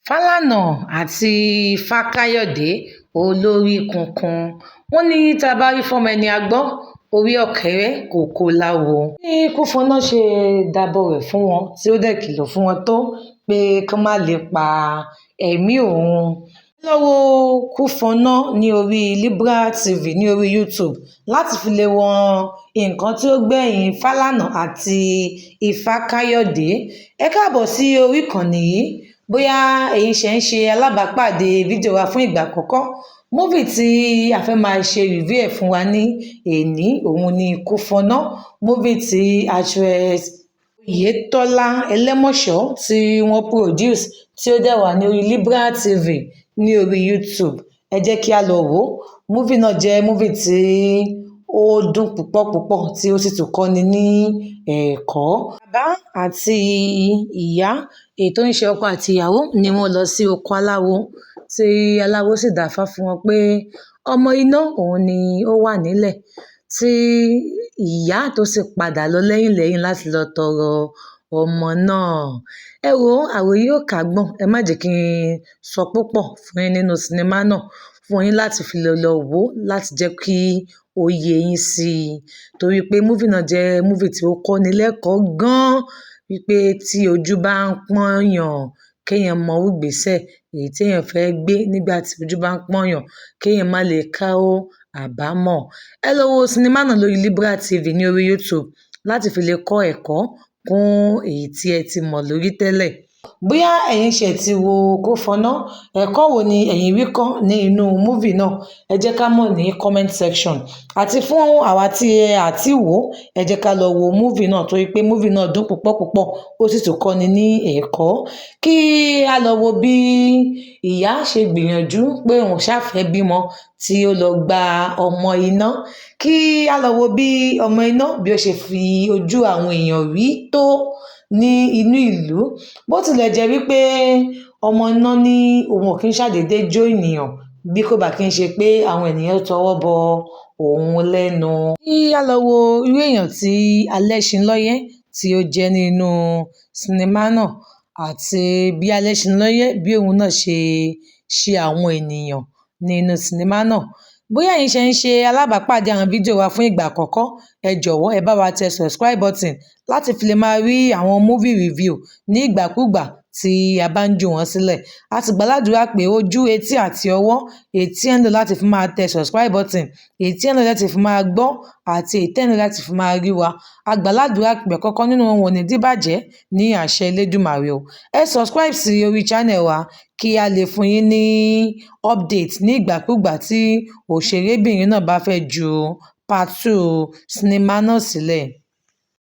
Fálànà àti Fàkàyọ̀dé olórí kunkun wọn ní tá a bá wí fọ́mọ ẹni á gbọ́, orí ọ̀kẹ́rẹ́ kókó láwo. Bí Kúfọ̀nà ṣe dábọ̀ rẹ̀ fún wọn tí ó dẹ̀ kìlọ̀ fún wọn tó pé kí wọ́n má lè pa ẹ̀mí òun. Lọ wo Kúfọ̀nà ní orí Libra TV ní orí YouTube láti fi lè wọn nǹkan tí ó gbẹ̀yìn Fálànà àti Ifákáyọ̀dé. Ẹ káàbọ̀ sí orí ìkànnì yìí. Bóyá ẹ̀yin ṣe ń ṣe alábàápàdé fídíò wa fún ìgbà àkọ́kọ́, movie tí a fẹ́ máa ṣe review ẹ̀ fún wa ní èní òun ni Kúfọ̀nà, movie tí actress Oyètọ́lá Ẹlẹ́mọ̀ṣọ́ tí wọ́n produce, tí ó dẹ̀ wà ní orí Libra TV ní orí YouTube. Ẹ jẹ́ kí a lọ wò ó. Movie náà jẹ́ movie tí ó dùn púpọ̀ púpọ̀, tí ó sì tún kọ́ni ní ẹ̀kọ́. Bàbá àti ìyá, èyí tó ń ṣe ọkọ àti ìyàwó, ni wọ́n lọ sí oko aláwo, tí aláwo sì dáfá fún wọn pé ọmọ iná òun ni ó wà nílẹ̀, tí ìyá tó sì padà lọ lẹ́yìn lẹ́yìn láti lọ tọrọ ọmọ náà. Ẹ wo, àròyé ò kágbọ̀n. Ẹ má jẹ́ kí n sọ púpọ̀ fún yín nínú sinimá náà fún yín láti fi lè lọ wò ó, láti jẹ́ kí ó yé yín sí i, torí pé movie náà jẹ́ movie tí ó kọ́ni lẹ́kọ̀ọ́ gan-an, wípé tí ojú bá ń pọ́nyàn, kéèyàn mọ irú ìgbésẹ̀ èyí tí èèyàn fẹ́ gbé nígbà tí ojú bá ń pọ́nyàn, kéèyàn má lè ká ó àbámọ̀. Ẹ lọ wo sinimá náà lórí Libra TV ní orí YouTube láti fi lè kọ́ ẹ̀kọ́ kún èyí tí ẹ ti mọ̀ lórí tẹ́lẹ̀. Bóyá ẹ̀yin ṣe ti wo Kúfọ̀nà, ẹ̀kọ́ wo ni ẹ̀yin rí kọ́ ní inú movie náà? Ẹ jẹ́ ká mọ̀ ní comment section. Àti fún àwa tí ẹ àti wò, ẹ jẹ́ ká lọ wo movie náà, torí pé movie náà dùn púpọ̀ púpọ̀, ó sì tún kọ́ni ní ẹ̀kọ́. Kí a lọ wo bí ìyá ṣe gbìyànjú pé òun ṣàfẹ́ bímọ, tí ó lọ gba ọmọ iná. Kí a lọ wo bí ọmọ iná bí ó ṣe fi ojú àwọn èèyàn rí tó ní inú ìlú. Bó tilẹ̀ jẹ́ wípé ọmọ iná ní òun ò kí ń ṣàdédé jó ènìyàn, bí kò bá kí ń ṣe pé àwọn ènìyàn tọwọ́ bọ òun lẹ́nu. Kí a lọ wo irú èèyàn tí Alẹ́ṣinlọ́yẹ́ tí ó jẹ́ nínú sinimá náà, àti bí Alẹ́ṣinlọ́yẹ́ bí òun náà ṣe ṣe àwọn ènìyàn nínú sinimá náà. Bóyá ẹ̀yin ṣe ń ṣe alábàápàdé àwọn fídíò wa fún ìgbà àkọ́kọ́, ẹ jọ̀wọ́, ẹ bá wa tẹ subscribe button láti fi lè máa rí àwọn movie review ní ìgbàkúgbà tí a bá ń jù wọ́n sílẹ̀. A sì gbàládùra pé ojú, etí àti ọwọ́ èyí tí ẹ̀ ń lò láti fi máa tẹ subscribe button, èyí tí ẹ̀ ń lò láti fi máa gbọ́, àti èyí tẹ́ ń lò láti fi máa rí wa, a gbàládùra pé kọ́kọ́ nínú wọn ò ní díbàjẹ́ ní àṣẹ Elédùmarè o. Ẹ subscribe sí orí channel wa kí a lè fún yín ní update ní ìgbàkúgbà tí òṣèrébìnrin náà bá fẹ́ ju part two sinimá náà sílẹ̀.